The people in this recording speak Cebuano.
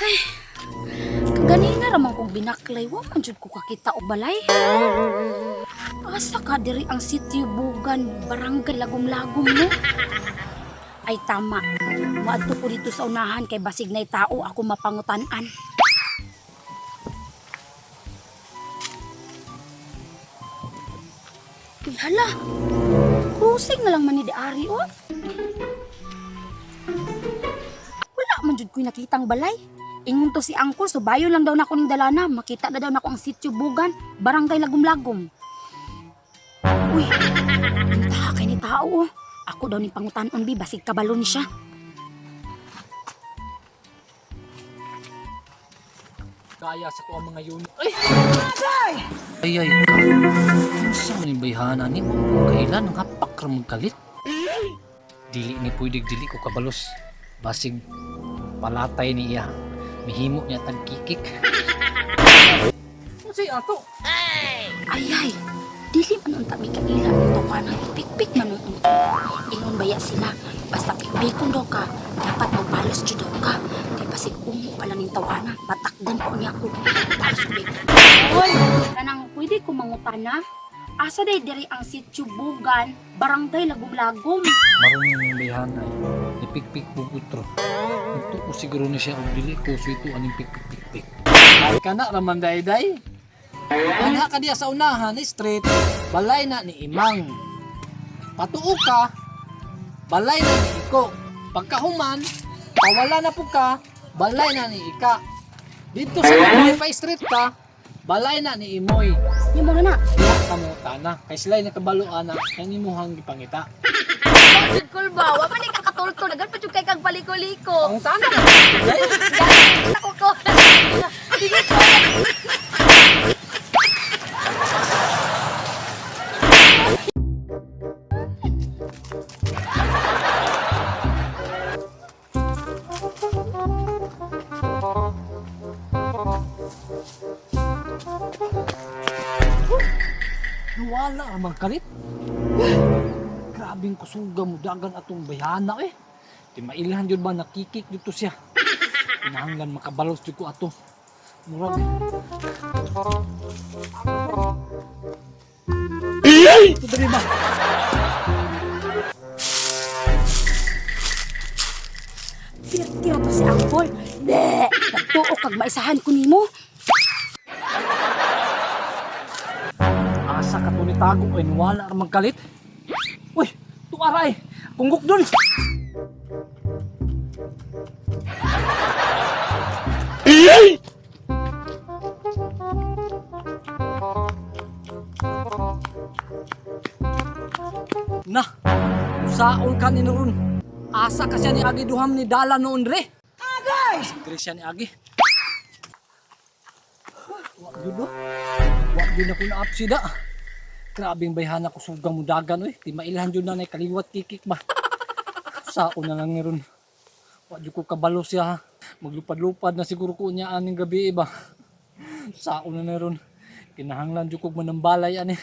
Ay, kaganina raman kong binaklay, wa man jud ko kakita og balay. Asa ka diri ang sitio Bugan, barangay Lagom-Lagom mo? Ay tama, moadto ko dito sa unahan kay basig nay tao ako mapangutan-an. Uy, hala, crossing na lang man ni Ari, oh. Wala man jud ko'y nakitang balay. Ingon to si Angkol, so bayo lang daw nako ning dalana. Makita na daw nako ang sitio Bugan, barangay Lagom-Lagom. Uy, ang kay ni tao, oh. Ako daw ning pangutanon bi, basig kabalo ni siya. Kaya sa ko ang mga yun. Ay! Ay, ay ka. Unsa man yung bayhana ni mo? Kailan ang hapak ra magkalit? Dili ni pwede dili ko kabalos. Basig palatay ni iya. Mihimo niya tagkikik. Unsay ato? Ay ay, dili man unta mi kaila ang tawanan, ipikpik man unta. Ingon baya sila, basta pikpikon daw ka, dapat magbalos jud daw ka. Kay basig umo pa lang ning tawana, matakdan po niya ko. Balos ko bigla. Oy, kanang pwede ko mangutana? Asa day diri ang sitio Bugan, barangay Lagom-Lagom? Marunong yung bayhana ay. Ipikpik bugutro. Ito ko siguro ni siya og dili ko so ito aning pikpik-pikpik. Ay kana raman dayday. Ana ka diya sa unahan street, balay na ni Imang. Patuo ka, balay na ni Iko. Pagkahuman, pawala na po ka, balay na ni Ika. Dito sa Imoy pa street ka, balay na ni Imoy. Yung mo na na. Diha ka mo tana, kay sila'y nakabalo ana, kay nimuhang gipangita. Jud kul ba? Wa man ni kakatultol, dagan pa jud kay kag paliko-liko. Ang tana na. Day. Ako ko. Sige ko. Nawala ang magkalit. Grabing kusuga mo dagan atong bayana eh. Di mailhan jud ba nakikik dito siya. Kinahanglan makabalos jud ko ato. Murag. Ito diri ba? Tira to si Angkol. Bleh! Nagtuo kag maisahan ko nimo. Asa ka to ni tago ay nawala ang magkalit. Uy, tuaray. Punggok dun. Na, saon ka ni noon. Asa ka siya ni Agi duham ni Dala noon re. Agay! Dre siya ni Agi. Wa gyud oh. Wa gyud ako na apsida. Grabing bayhana ko sugang mo dagan oy. Di mailhan jud na nay kaliwat kikik ba. Saon na lang ni ron. Wa jud ko kabalo siya ha. Maglupad-lupad na siguro ko niya aning gabi ba. Saon na ni ron. Kinahanglan jud kog manambalay ani.